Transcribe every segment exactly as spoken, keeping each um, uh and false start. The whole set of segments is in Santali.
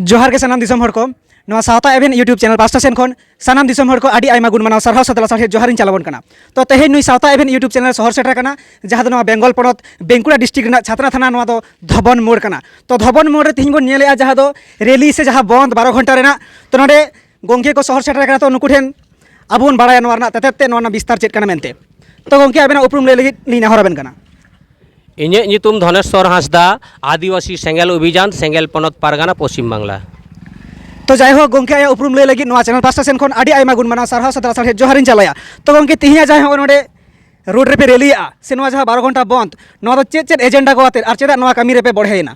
ᱡᱚᱦᱟᱨ ᱜᱮ ᱥᱟᱱᱟᱢ ᱫᱤᱥᱚᱢ ᱦᱚᱲ ᱠᱚ᱾ ᱱᱚᱣᱟ ᱥᱟᱶᱛᱟ ᱮᱵᱷᱮᱱ YouTube channel ᱯᱟᱥᱴᱟ ᱥᱮᱱ ᱠᱷᱚᱱ ᱥᱟᱱᱟᱢ ᱫᱤᱥᱚᱢ ᱦᱚᱲ ᱠᱚ ᱟᱹᱰᱤ ᱟᱭᱢᱟ ᱜᱩᱱ ᱢᱟᱱᱟᱣ ᱥᱟᱨᱦᱟᱣ ᱥᱟᱛᱮ ᱞᱟᱥᱟᱲᱦᱮᱫ ᱡᱚᱦᱟᱨ ᱤᱧ ᱪᱟᱞ ᱟᱵᱚᱱ ᱠᱟᱱᱟ᱾ ᱛᱚ, ᱛᱮᱦᱮᱧ ᱱᱩᱭ ᱥᱟᱶᱛᱟ ᱮᱵᱷᱮᱱ YouTube channel ᱥᱚᱦᱚᱨ ᱥᱮᱴᱮᱨ ᱟᱠᱟᱱᱟ, ᱡᱟᱦᱟᱸ ᱫᱚ ᱱᱚᱣᱟ ᱵᱮᱝᱜᱚᱞ ᱯᱚᱱᱚᱛ ᱵᱟᱸᱠᱩᱲᱟ district ᱨᱮᱱᱟᱜ ᱪᱷᱟᱛᱱᱟ ᱛᱷᱟᱱᱟ, ᱱᱚᱣᱟ ᱫᱚ ᱫᱷᱚᱵᱚᱱ ᱢᱳᱲ ᱠᱟᱱᱟ᱾ ᱛᱚ, ᱫᱷᱚᱵᱚᱱ ᱢᱳᱲ ᱨᱮ ᱛᱮᱦᱮᱧ ᱵᱚᱱ ᱧᱮᱞᱮᱫᱼᱟ ᱡᱟᱦᱟᱸ ᱫᱚ ᱨᱮᱞᱤ ᱥᱮ ᱡᱟᱦᱟᱸ ᱵᱚᱱᱫ ᱵᱟᱨᱚ ᱜᱷᱚᱱᱴᱟ ᱨᱮᱱᱟᱜ᱾ ᱛᱚ, ᱱᱚᱰᱮ ᱜᱚᱢᱠᱮ ᱠᱚ ᱥᱚᱦᱚᱨ ᱥᱮᱴᱮᱨ ᱟᱠᱟᱱᱟ, ᱛᱚ ᱱᱩᱠᱩ ᱴᱷᱮᱱ ᱟᱵᱚ ᱵᱚᱱ ᱵᱟᱲᱟᱭᱟ ᱱᱚᱣᱟ ᱨᱮᱱᱟᱜ ᱛᱮᱛᱮᱫ ᱛᱮ, ᱱᱚᱣᱟ ᱨᱮᱱᱟᱜ ᱵᱤᱥᱛᱟᱨ ᱪᱮᱫ ᱠᱟᱱᱟ ᱢᱮᱱᱛᱮ᱾ ᱛᱚ ᱜᱚᱢᱠᱮ, ᱟᱵᱮᱱᱟᱜ ᱩᱯᱨᱩᱢ ᱞᱟᱹᱭ ᱞᱟᱹᱜᱤᱫ ᱞᱤᱧ ᱱᱮᱦᱚᱨ ᱟᱵᱮᱱ ᱠᱟᱱᱟ᱾ ᱤᱧᱟᱹᱜ ᱧᱩᱛᱩᱢ ᱫᱷᱚᱱᱮᱥᱣᱚᱨ ᱦᱟᱸᱥᱫᱟ, ᱟᱹᱫᱤᱵᱟᱹᱥᱤ ᱥᱮᱸᱜᱮᱞ ᱚᱵᱷᱤᱡᱟᱱ, ᱥᱮᱸᱜᱮᱞ ᱯᱚᱱᱚᱛ ᱯᱟᱨᱜᱟᱱᱟ, ᱯᱚᱥᱪᱤᱢ ᱵᱟᱝᱞᱟ᱾ ᱛᱚ ᱡᱟᱭᱦᱳᱠ, ᱜᱚᱢᱠᱮ ᱟᱭᱟᱜ ᱩᱯᱨᱩᱢ ᱞᱟᱹᱭ ᱞᱟᱹᱜᱤᱫ ᱱᱚᱣᱟ channel ᱯᱟᱥᱴᱟ ᱥᱮᱱ ᱠᱷᱚᱱ ᱟᱹᱰᱤ ᱟᱭᱢᱟ ᱜᱩᱱ ᱢᱟᱱᱟᱣ ᱥᱟᱨᱦᱟᱣ ᱥᱟᱛᱮ ᱞᱟᱥᱟᱲᱦᱮᱫ ᱡᱚᱦᱟᱨᱤᱧ ᱪᱟᱞᱟᱭᱟ᱾ ᱛᱚ ᱜᱚᱢᱠᱮ, ᱛᱮᱦᱮᱧᱟᱜ ᱡᱟᱦᱟᱸ ᱦᱚᱸᱜᱼᱚᱭ ᱱᱚᱰᱮ ᱨᱳᱰ ᱨᱮᱯᱮ ᱨᱮᱞᱤᱭᱮᱜᱼᱟ, ᱥᱮ ᱱᱚᱣᱟ ᱡᱟᱦᱟᱸ ᱵᱟᱨᱚ ᱜᱷᱚᱱᱴᱟ ᱵᱚᱱᱫ, ᱱᱚᱣᱟ ᱫᱚ ᱪᱮᱫ ᱪᱮᱫ ᱮᱡᱮᱱᱰᱟ ᱠᱚ ᱟᱛᱮᱫ ᱟᱨ ᱪᱮᱫᱟᱜ ᱱᱚᱣᱟ ᱠᱟᱹᱢᱤ ᱨᱮᱯᱮ ᱵᱚᱲᱦᱮᱭᱮᱱᱟ?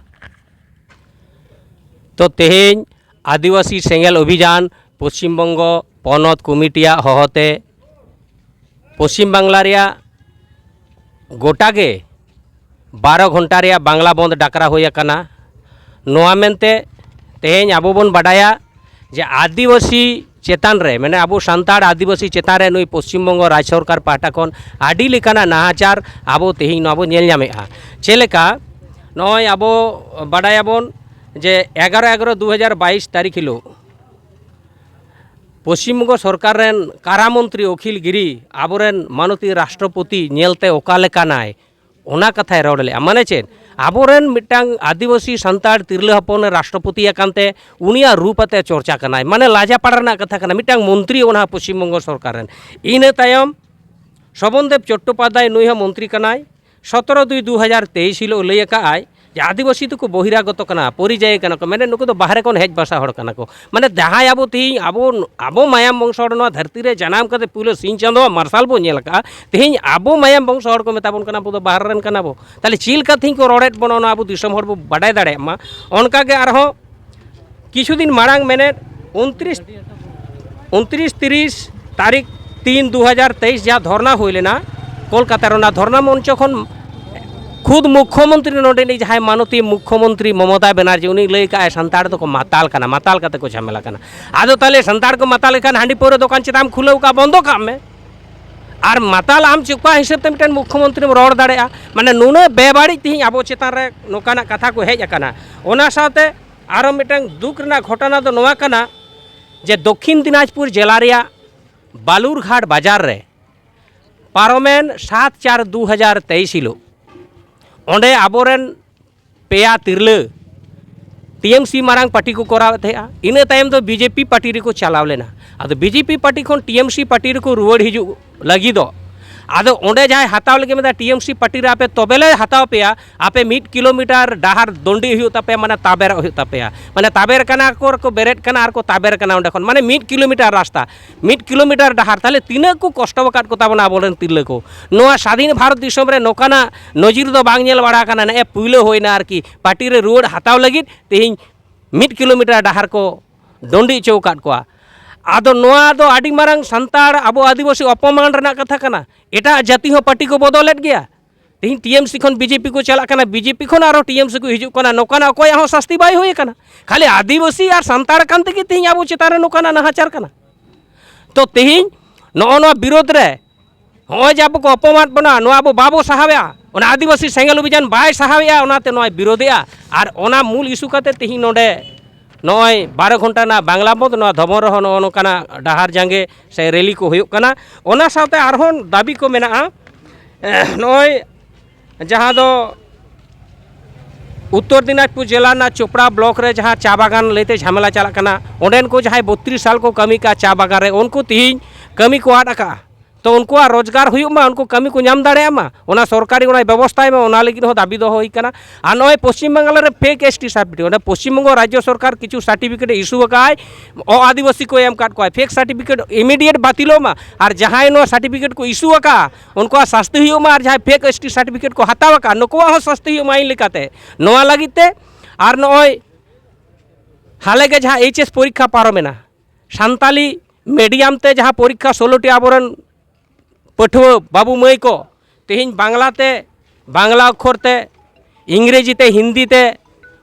ᱛᱚ ᱛᱮᱦᱮᱧ ᱟᱹᱫᱤᱵᱟᱹᱥᱤ ᱥᱮᱸᱜᱮᱞ ᱚᱵᱷᱤᱡᱟᱱ ᱯᱚᱥᱪᱤᱢ ᱵᱚᱝᱜᱚ ᱯᱚᱱᱚᱛ ᱠᱚᱢᱤᱴᱤᱭᱟᱜ ᱦᱚᱦᱚᱛᱮ ᱯᱚᱥᱪᱤᱢ ᱵᱟᱝᱞᱟ ᱨᱮᱭᱟᱜ ᱜᱚᱴᱟ ᱜᱮ ᱵᱟᱨᱚ ᱜᱷᱚᱱᱴᱟ ᱨᱮᱭᱟᱜ ᱵᱟᱝᱞᱟ ᱵᱚᱱᱫ ᱰᱟᱠᱨᱟ ᱦᱩᱭ ᱟᱠᱟᱱᱟ᱾ ᱱᱚᱣᱟ ᱢᱮᱱᱛᱮ ᱛᱮᱦᱮᱧ ᱟᱵᱚ ᱵᱚᱱ ᱵᱟᱰᱟᱭᱟ ᱡᱮ ᱟᱹᱫᱤᱵᱟᱹᱥᱤ ᱪᱮᱛᱟᱱ ᱨᱮ, ᱢᱟᱱᱮ ᱟᱵᱚ ᱥᱟᱱᱛᱟᱲ ᱟᱹᱫᱤᱵᱟᱹᱥᱤ ᱪᱮᱛᱟᱱ ᱨᱮ ᱱᱩᱭ ᱯᱚᱥᱪᱤᱢ ᱵᱚᱝᱜᱚ ᱨᱟᱡᱽ ᱥᱚᱨᱠᱟᱨ ᱯᱟᱦᱴᱟ ᱠᱷᱚᱱ ᱟᱹᱰᱤ ᱞᱮᱠᱟᱱᱟᱜ ᱱᱟᱦᱟᱪᱟᱨ ᱟᱵᱚ ᱛᱮᱦᱮᱧ ᱱᱚᱣᱟ ᱵᱚᱱ ᱧᱮᱞ ᱧᱟᱢᱮᱫᱼᱟ᱾ ᱪᱮᱫ ᱞᱮᱠᱟ ᱱᱚᱜᱼᱚᱭ ᱟᱵᱚ ᱵᱟᱰᱟᱭᱟᱵᱚᱱ ᱡᱮ ᱮᱜᱟᱨᱚ ᱮᱜᱟᱨᱚ ᱫᱩ ᱦᱟᱡᱟᱨ ᱵᱟᱭᱤᱥ ᱛᱟᱹᱨᱤᱠᱷ ᱦᱤᱞᱳᱜ ᱯᱚᱥᱪᱤᱢ ᱵᱚᱝᱜᱚ ᱥᱚᱨᱠᱟᱨ ᱨᱮᱱ ᱠᱟᱨᱟ ᱢᱚᱱᱛᱨᱤ ᱚᱠᱷᱤᱞ ᱜᱤᱨᱤ ᱟᱵᱚᱨᱮᱱ ᱢᱟᱱᱚᱛᱤ ᱨᱟᱥᱴᱨᱚᱯᱚᱛᱤ ᱧᱮᱞᱛᱮ ᱚᱠᱟ ᱞᱮᱠᱟᱱᱟᱭ, ᱚᱱᱟ ᱠᱟᱛᱷᱟᱭ ᱨᱚᱲ ᱞᱮᱫᱼᱟ᱾ ᱢᱟᱱᱮ ᱪᱮᱫ? ᱟᱵᱚᱨᱮᱱ ᱢᱤᱫᱴᱟᱝ ᱟᱹᱫᱤᱵᱟᱹᱥᱤ ᱥᱟᱱᱛᱟᱲ ᱛᱤᱨᱞᱟᱹ ᱦᱚᱯᱚᱱ ᱨᱟᱥᱴᱨᱚᱯᱚᱛᱤ ᱟᱠᱟᱱ ᱛᱮ ᱩᱱᱤᱭᱟᱜ ᱨᱩᱯ ᱟᱛᱮ ᱪᱚᱨᱪᱟ ᱠᱟᱱᱟᱭ, ᱢᱟᱱᱮ ᱞᱟᱡᱟ ᱯᱟᱲᱟ ᱨᱮᱱᱟᱜ ᱠᱟᱛᱷᱟ ᱠᱟᱱᱟ, ᱢᱤᱫᱴᱟᱝ ᱢᱚᱱᱛᱨᱤ ᱚᱱᱟ ᱯᱚᱥᱪᱤᱢ ᱵᱚᱝᱜᱚ ᱥᱚᱨᱠᱟᱨ ᱨᱮᱱ᱾ ᱤᱱᱟᱹ ᱛᱟᱭᱚᱢ ᱥᱚᱵᱚᱱ ᱫᱮᱵ ᱪᱚᱴᱴᱳᱯᱟᱫᱽᱫᱷᱟᱭ, ᱱᱩᱭ ᱦᱚᱸ ᱢᱚᱱᱛᱨᱤ ᱠᱟᱱᱟᱭ, ᱥᱚᱛᱨᱚ ᱫᱩᱭ ᱫᱩ ᱦᱟᱡᱟᱨ ᱛᱮᱭᱤᱥ ᱦᱤᱞᱳᱜ ᱞᱟᱹᱭ ᱟᱠᱟᱫ ᱟᱭ ᱡᱮ ᱟᱹᱫᱤᱵᱟᱹᱥᱤ ᱫᱚᱠᱚ ᱵᱚᱦᱤᱨᱟᱜᱚᱛᱚ ᱠᱟᱱᱟ, ᱯᱚᱨᱤᱡᱟᱭᱤ ᱠᱟᱱᱟ ᱠᱚ, ᱢᱟᱱᱮ ᱱᱩᱠᱩ ᱫᱚ ᱵᱟᱦᱨᱮ ᱠᱷᱚᱱ ᱦᱮᱡ ᱵᱟᱥᱟ ᱦᱚᱲ ᱠᱟᱱᱟ ᱠᱚ᱾ ᱢᱟᱱᱮ ᱡᱟᱦᱟᱸᱭ ᱟᱵᱚ ᱛᱮᱦᱮᱧ ᱟᱵᱚ, ᱟᱵᱚ ᱢᱟᱭᱟᱢ ᱵᱚᱝᱥᱚ ᱦᱚᱲ ᱱᱚᱣᱟ ᱫᱷᱟᱹᱨᱛᱤ ᱨᱮ ᱡᱟᱱᱟᱢ ᱠᱟᱛᱮ ᱯᱩᱭᱞᱟᱹ ᱥᱤᱧ ᱪᱟᱸᱫᱳᱣᱟᱜ ᱢᱟᱨᱥᱟᱞ ᱵᱚ ᱧᱮᱞ ᱟᱠᱟᱫᱼᱟ, ᱛᱮᱦᱮᱧ ᱟᱵᱚ ᱢᱟᱭᱟᱢ ᱵᱚᱝᱥᱚ ᱦᱚᱲ ᱠᱚ ᱢᱮᱛᱟ ᱵᱚᱱ ᱠᱟᱱᱟ ᱟᱵᱚ ᱫᱚ ᱵᱟᱦᱨᱮ ᱨᱮᱱ ᱠᱟᱱᱟ ᱵᱚ᱾ ᱛᱟᱦᱚᱞᱮ ᱪᱮᱫ ᱞᱮᱠᱟ ᱛᱮᱦᱮᱧ ᱠᱚ ᱨᱚᱲᱮᱫ ᱵᱚᱱᱟ, ᱚᱱᱟ ᱟᱵᱚ ᱫᱤᱥᱚᱢ ᱦᱚᱲ ᱵᱚ ᱵᱟᱰᱟᱭ ᱫᱟᱲᱮᱭᱟᱜ ᱢᱟ᱾ ᱚᱱᱠᱟ ᱜᱮ ᱟᱨᱦᱚᱸ ᱠᱤᱪᱷᱩ ᱫᱤᱱ ᱢᱟᱲᱟᱝ ᱢᱮᱱᱮᱫ ᱩᱱᱛᱨᱤᱥ, ᱩᱱᱛᱨᱤᱥ ᱛᱤᱨᱤᱥ ᱛᱟᱹᱨᱤᱠᱷ ᱛᱤᱱ ᱫᱩ ᱦᱟᱡᱟᱨ ᱛᱮᱭᱤᱥ ᱡᱟᱦᱟᱸ ᱫᱷᱚᱨᱱᱟ ᱦᱩᱭ ᱞᱮᱱᱟ ᱠᱳᱞᱠᱟᱛᱟ ᱨᱮ, ᱚᱱᱟ ᱫᱷᱚᱨᱱᱟ ᱢᱚᱧᱪᱚ ᱠᱷᱚᱱ ᱠᱷᱩᱫ ᱢᱩᱠᱠᱷᱚᱢᱚᱱᱛᱨᱤ, ᱱᱚᱰᱮᱱᱤᱡ ᱡᱟᱦᱟᱸᱭ ᱢᱟᱱᱚᱛᱤ ᱢᱩᱠᱠᱷᱚᱢᱚᱱᱛᱨᱤ ᱢᱚᱢᱚᱛᱟ ᱵᱮᱱᱟᱨᱡᱤ, ᱩᱱᱤ ᱞᱟᱹᱭ ᱠᱟᱜᱼᱟᱭ ᱥᱟᱱᱛᱟᱲ ᱫᱚᱠᱚ ᱢᱟᱛᱟᱞ ᱠᱟᱱᱟ, ᱢᱟᱛᱟᱞ ᱠᱟᱛᱮ ᱠᱚ ᱡᱷᱟᱢᱮᱞᱟ ᱠᱟᱱᱟ᱾ ᱟᱫᱚ ᱛᱟᱦᱚᱞᱮ ᱥᱟᱱᱛᱟᱲ ᱠᱚ ᱢᱟᱛᱟᱞ ᱞᱮᱠᱷᱟᱱ ᱦᱟᱺᱰᱤ ᱯᱟᱹᱣᱨᱟᱹ ᱫᱚᱠᱟᱱ ᱪᱮᱫᱟᱜ ᱮᱢ ᱠᱷᱩᱞᱟᱹᱣ ᱠᱟᱜᱼᱟ? ᱵᱚᱱᱫᱚ ᱠᱟᱜ ᱢᱮ᱾ ᱟᱨ ᱢᱟᱛᱟᱞ ᱟᱢ ᱪᱮᱫ ᱚᱠᱟ ᱦᱤᱥᱟᱹᱵ ᱛᱮ ᱢᱤᱫᱴᱮᱱ ᱢᱩᱠᱠᱷᱚᱢᱚᱱᱛᱨᱤᱢ ᱨᱚᱲ ᱫᱟᱲᱮᱭᱟᱜᱼᱟ? ᱢᱟᱱᱮ ᱱᱩᱱᱟᱹᱜ ᱵᱮᱵᱟᱹᱲᱤᱡ ᱛᱮᱦᱮᱧ ᱟᱵᱚ ᱪᱮᱛᱟᱱ ᱨᱮ ᱱᱚᱝᱠᱟᱱᱟᱜ ᱠᱟᱛᱷᱟ ᱠᱚ ᱦᱮᱡ ᱟᱠᱟᱱᱟ᱾ ᱚᱱᱟ ᱥᱟᱶᱛᱮ ᱟᱨᱚ ᱢᱤᱫᱴᱟᱝ ᱫᱩᱠ ᱨᱮᱱᱟᱜ ᱜᱷᱚᱴᱚᱱᱟ ᱫᱚ ᱱᱚᱣᱟ ᱠᱟᱱᱟ ᱡᱮ ᱫᱚᱠᱠᱷᱤᱱ ᱫᱤᱱᱟᱡᱽᱯᱩᱨ ᱡᱮᱞᱟ ᱨᱮᱭᱟᱜ ᱵᱟᱞᱩᱨᱜᱷᱟᱴ ᱵᱟᱡᱟᱨ ᱨᱮ ᱯᱟᱨᱚᱢᱮᱱ ᱥᱟᱛ ᱪᱟᱨ ᱫᱩ ᱦᱟᱡᱟᱨ ᱛᱮᱭᱤᱥ ᱦᱤᱞᱳᱜ ᱚᱸᱰᱮ ᱟᱵᱚᱨᱮᱱ ᱯᱮᱭᱟ ᱛᱤᱨᱞᱟᱹ ᱴᱤ ᱮᱢ ᱥᱤ ᱢᱟᱨᱟᱝ ᱯᱟᱨᱴᱤ ᱠᱚ ᱠᱚᱨᱟᱣᱮᱫ ᱛᱟᱦᱮᱸᱜᱼᱟ᱾ ᱤᱱᱟᱹ ᱛᱟᱭᱚᱢ ᱫᱚ ᱵᱤ ᱡᱮ ᱯᱤ ᱯᱟᱨᱴᱤ ᱨᱮᱠᱚ ᱪᱟᱞᱟᱣ ᱞᱮᱱᱟ᱾ ᱟᱫᱚ ᱵᱤ ᱡᱮ ᱯᱤ ᱯᱟᱨᱴᱤ ᱠᱷᱚᱱ ᱴᱤ ᱮᱢ ᱥᱤ ᱯᱟᱨᱴᱤ ᱨᱮᱠᱚ ᱨᱩᱣᱟᱹᱲ ᱦᱤᱡᱩᱜ ᱞᱟᱹᱜᱤᱫᱚᱜ, ᱟᱫᱚ ᱚᱸᱰᱮ ᱡᱟᱦᱟᱸᱭ ᱦᱟᱛᱟᱣ ᱞᱟᱹᱜᱤᱫ ᱢᱮᱱᱫᱟ ᱴᱤ ᱮᱢ ᱥᱤ ᱯᱟᱨᱴᱤ ᱨᱮ, ᱟᱯᱮ ᱛᱚᱵᱮ ᱞᱮ ᱦᱟᱛᱟᱣ ᱯᱮᱭᱟ, ᱟᱯᱮ ᱢᱤᱫ ᱠᱤᱞᱳᱢᱤᱴᱟᱨ ᱰᱟᱦᱟᱨ ᱫᱚᱱᱰᱤ ᱦᱩᱭᱩᱜ ᱛᱟᱯᱮᱭᱟ, ᱢᱟᱱᱮ ᱛᱟᱵᱮᱨᱚᱜ ᱦᱩᱭᱩᱜ ᱛᱟᱯᱮᱭᱟ᱾ ᱢᱟᱱᱮ ᱛᱟᱵᱮᱨ ᱠᱟᱱᱟ ᱠᱚ ᱟᱨ ᱠᱚ ᱵᱮᱨᱮᱫ ᱠᱟᱱᱟ ᱟᱨ ᱠᱚ ᱛᱟᱵᱮᱨ ᱠᱟᱱᱟ ᱚᱸᱰᱮ ᱠᱷᱚᱱ, ᱢᱟᱱᱮ ᱢᱤᱫ ᱠᱤᱞᱳᱢᱤᱴᱟᱨ ᱨᱟᱥᱛᱟ, ᱢᱤᱫ ᱠᱤᱞᱳᱢᱤᱴᱟᱨ ᱰᱟᱦᱟᱨ᱾ ᱛᱟᱦᱞᱮ ᱛᱤᱱᱟᱹᱜ ᱠᱚ ᱠᱚᱥᱴᱚ ᱟᱠᱟᱫ ᱠᱚ ᱛᱟᱵᱚᱱᱟ ᱟᱵᱚᱨᱮᱱ ᱛᱤᱨᱞᱟᱹ ᱠᱚ᱾ ᱱᱚᱣᱟ ᱥᱟᱫᱷᱤᱱ ᱵᱷᱟᱨᱚᱛ ᱫᱤᱥᱚᱢ ᱨᱮ ᱱᱚᱝᱠᱟᱱᱟᱜ ᱱᱚᱡᱤᱨ ᱫᱚ ᱵᱟᱝ ᱧᱮᱞ ᱵᱟᱲᱟ ᱟᱠᱟᱱᱟ᱾ ᱱᱮᱜᱼᱮ ᱯᱩᱭᱞᱟᱹ ᱦᱩᱭᱱᱟ ᱟᱨᱠᱤ, ᱯᱟᱨᱴᱤ ᱨᱮ ᱨᱩᱣᱟᱹᱲ ᱦᱟᱛᱟᱣ ᱞᱟᱹᱜᱤᱫ ᱛᱮᱦᱮᱧ ᱢᱤᱫ ᱠᱤᱞᱳᱢᱤᱴᱟᱨ ᱰᱟᱦᱟᱨ ᱠᱚ ᱰᱚᱸᱰᱤ ᱦᱚᱪᱚ ᱟᱠᱟᱫ ᱠᱚᱣᱟ᱾ ᱟᱫᱚ ᱱᱚᱣᱟ ᱫᱚ ᱟᱹᱰᱤ ᱢᱟᱨᱟᱝ ᱥᱟᱱᱛᱟᱲ ᱟᱵᱚ ᱟᱹᱫᱤᱵᱟᱹᱥᱤ ᱚᱯᱚᱢᱟᱱ ᱨᱮᱱᱟᱜ ᱠᱟᱛᱷᱟ ᱠᱟᱱᱟ᱾ ᱮᱴᱟᱜ ᱡᱟᱹᱛᱤ ᱦᱚᱸ ᱯᱟᱨᱴᱤ ᱠᱚ ᱵᱚᱫᱚᱞᱮᱫ ᱜᱮᱭᱟ᱾ ᱛᱮᱦᱮᱧ ᱴᱤ ᱮᱢ ᱥᱤ ᱠᱷᱚᱱ ᱵᱤ ᱡᱮ ᱯᱤ ᱠᱚ ᱪᱟᱞᱟᱜ ᱠᱟᱱᱟ, ᱵᱤ ᱡᱮ ᱯᱤ ᱠᱷᱚᱱ ᱟᱨᱚ ᱴᱤ ᱮᱢ ᱥᱤ ᱠᱚ ᱦᱤᱡᱩᱜ ᱠᱟᱱᱟ, ᱱᱚᱝᱠᱟᱱᱟᱜ ᱚᱠᱚᱭᱟᱜ ᱦᱚᱸ ᱥᱟᱹᱥᱛᱤ ᱵᱟᱭ ᱦᱩᱭ ᱟᱠᱟᱱᱟ᱾ ᱠᱷᱟᱹᱞᱤ ᱟᱹᱫᱤᱵᱟᱹᱥᱤ ᱟᱨ ᱥᱟᱱᱛᱟᱲ ᱠᱟᱱ ᱛᱮᱜᱮ ᱛᱮᱦᱮᱧ ᱟᱵᱚ ᱪᱮᱛᱟᱱ ᱨᱮ ᱱᱚᱝᱠᱟᱱᱟᱜ ᱱᱟᱦᱟᱪᱟᱨ ᱠᱟᱱᱟ᱾ ᱛᱚ ᱛᱮᱦᱮᱧ ᱱᱚᱜᱼᱚ ᱱᱚᱣᱟ ᱵᱤᱨᱳᱫᱷ ᱨᱮ ᱱᱚᱜᱼᱚᱭ ᱡᱮ ᱟᱵᱚ ᱠᱚ ᱚᱯᱚᱢᱟᱱ ᱵᱚᱱᱟ, ᱱᱚᱣᱟ ᱟᱵᱚ ᱵᱟᱵᱚ ᱥᱟᱦᱟᱣᱮᱫᱼᱟ, ᱚᱱᱟ ᱟᱹᱫᱤᱵᱟᱹᱥᱤ ᱥᱮᱸᱜᱮᱞ ᱚᱵᱷᱤᱡᱟᱱ ᱵᱟᱭ ᱥᱟᱦᱟᱣᱮᱫᱼᱟ, ᱚᱱᱟᱛᱮ ᱱᱚᱣᱟᱭ ᱵᱤᱨᱳᱫᱷᱮᱜᱼᱟ᱾ ᱟᱨ ᱚᱱᱟ ᱢᱩᱞ ᱤᱥᱩ ᱠᱟᱛᱮ ᱛᱮᱦᱮᱧ ᱱᱚᱰᱮ ᱱᱚᱜᱼᱚᱭ ᱵᱟᱨᱚ ᱜᱷᱚᱱᱴᱟ ᱨᱮᱱᱟᱜ ᱵᱟᱝᱞᱟ ᱵᱚᱱᱫᱷ, ᱱᱚᱣᱟ ᱫᱷᱚᱵᱚᱱ ᱨᱮᱦᱚᱸ ᱱᱚᱜᱼᱚ ᱱᱚᱝᱠᱟᱱᱟᱜ ᱰᱟᱦᱟᱨ ᱡᱟᱸᱜᱮ ᱥᱮ ᱨᱮᱞᱤ ᱠᱚ ᱦᱩᱭᱩᱜ ᱠᱟᱱᱟ᱾ ᱚᱱᱟ ᱥᱟᱶᱛᱮ ᱟᱨᱦᱚᱸ ᱫᱟᱹᱵᱤ ᱠᱚ ᱢᱮᱱᱟᱜᱼᱟ, ᱱᱚᱜᱼᱚᱭ ᱡᱟᱦᱟᱸ ᱫᱚ ᱩᱛᱛᱚᱨ ᱫᱤᱱᱟᱡᱽᱯᱩᱨ ᱡᱮᱞᱟ ᱨᱮᱱᱟᱜ ᱪᱳᱯᱲᱟ ᱵᱞᱚᱠ ᱨᱮ ᱡᱟᱦᱟᱸ ᱪᱟ ᱵᱟᱜᱟᱱ ᱞᱟᱹᱭᱛᱮ ᱡᱷᱟᱢᱮᱞᱟ ᱪᱟᱞᱟᱜ ᱠᱟᱱᱟ, ᱚᱸᱰᱮᱱ ᱠᱚ ᱡᱟᱦᱟᱸᱭ ᱵᱚᱛᱛᱨᱤᱥ ᱥᱟᱞ ᱠᱚ ᱠᱟᱹᱢᱤ ᱠᱟᱜᱼᱟ ᱪᱟ ᱵᱟᱜᱟᱱ ᱨᱮ, ᱩᱱᱠᱩ ᱛᱮᱦᱮᱧ ᱠᱟᱹᱢᱤ ᱠᱚ ᱟᱫ ᱟᱠᱟᱜᱼᱟ᱾ ᱛᱚ ᱩᱱᱠᱩᱣᱟᱜ ᱨᱳᱡᱽᱜᱟᱨ ᱦᱩᱭᱩᱜ ᱢᱟ, ᱩᱱᱠᱩ ᱠᱟᱹᱢᱤ ᱠᱚ ᱧᱟᱢ ᱫᱟᱲᱮᱭᱟᱜ ᱢᱟ, ᱚᱱᱟ ᱥᱚᱨᱠᱟᱨᱤ ᱚᱱᱟᱭ ᱵᱮᱵᱚᱥᱛᱷᱟᱭ ᱢᱟ, ᱚᱱᱟ ᱞᱟᱹᱜᱤᱫ ᱦᱚᱸ ᱫᱟᱹᱵᱤ ᱫᱚᱦᱚ ᱦᱩᱭ ᱠᱟᱱᱟ᱾ ᱟᱨ ᱱᱚᱜᱼᱚᱭ ᱯᱚᱥᱪᱤᱢ ᱵᱟᱝᱞᱟ ᱨᱮ ᱯᱷᱮᱠ ᱮᱥ ᱴᱤ ᱥᱟᱨᱴᱤᱯᱷᱤᱠᱮᱴ, ᱚᱸᱰᱮ ᱯᱚᱥᱪᱤᱢ ᱵᱚᱝᱜᱚ ᱨᱟᱡᱽᱡᱚ ᱥᱚᱨᱠᱟᱨ ᱠᱤᱪᱷᱩ ᱥᱟᱨᱴᱤᱯᱷᱤᱠᱮᱴ ᱤᱥᱩ ᱟᱠᱟᱫᱼᱟᱭ, ᱚ ᱟᱹᱫᱤᱵᱟᱹᱥᱤ ᱠᱚ ᱮᱢ ᱟᱠᱟᱫ ᱠᱚᱣᱟᱭ ᱯᱷᱮᱠ ᱥᱟᱨᱴᱤᱯᱷᱤᱠᱮᱴ, ᱤᱢᱤᱰᱤᱭᱮᱴ ᱵᱟᱹᱛᱤᱞᱚᱜ ᱢᱟ᱾ ᱟᱨ ᱡᱟᱦᱟᱸᱭ ᱱᱚᱣᱟ ᱥᱟᱨᱴᱤᱯᱷᱤᱠᱮᱴ ᱠᱚ ᱤᱥᱩ ᱟᱠᱟᱫᱼᱟ, ᱩᱱᱠᱩᱣᱟᱜ ᱥᱟᱥᱛᱤ ᱦᱩᱭᱩᱜ ᱢᱟ᱾ ᱟᱨ ᱡᱟᱦᱟᱸᱭ ᱯᱷᱮᱠ ᱮᱥ ᱴᱤ ᱥᱟᱨᱴᱤᱯᱷᱤᱠᱮᱴ ᱠᱚ ᱦᱟᱛᱟᱣ ᱟᱠᱟᱫᱼᱟ, ᱱᱩᱠᱩᱣᱟᱜ ᱦᱚᱸ ᱥᱟᱥᱛᱤ ᱦᱩᱭᱩᱜ ᱢᱟ ᱟᱹᱭᱤᱱ ᱞᱮᱠᱟᱛᱮ᱾ ᱱᱚᱣᱟ ᱞᱟᱹᱜᱤᱫ ᱛᱮ ᱟᱨ ᱱᱚᱜᱼᱚᱭ ᱦᱟᱞᱮ ᱜᱮ ᱡᱟᱦᱟᱸ ᱮᱭᱤᱪ ᱮᱥ ᱯᱚᱨᱤᱠᱠᱷᱟ ᱯᱟᱨᱚᱢᱮᱱᱟ, ᱥᱟᱱᱛᱟᱞᱤ ᱢᱤᱰᱤᱭᱟᱢ ᱛᱮ ᱡᱟᱦᱟᱸ ᱯᱚᱨᱤᱠᱠᱷᱟ ᱥᱳᱞᱳ ᱴᱤ ᱟᱵᱚᱨᱮᱱ ᱯᱟᱹᱴᱷᱩᱣᱟᱹ ᱵᱟᱹᱵᱩ ᱢᱟᱹᱭ ᱠᱚ ᱛᱮᱦᱮᱧ ᱵᱟᱝᱞᱟ ᱛᱮ, ᱵᱟᱝᱞᱟ ᱚᱠᱠᱷᱚᱨ ᱛᱮ, ᱤᱝᱨᱮᱡᱤ ᱛᱮ, ᱦᱤᱱᱫᱤ ᱛᱮ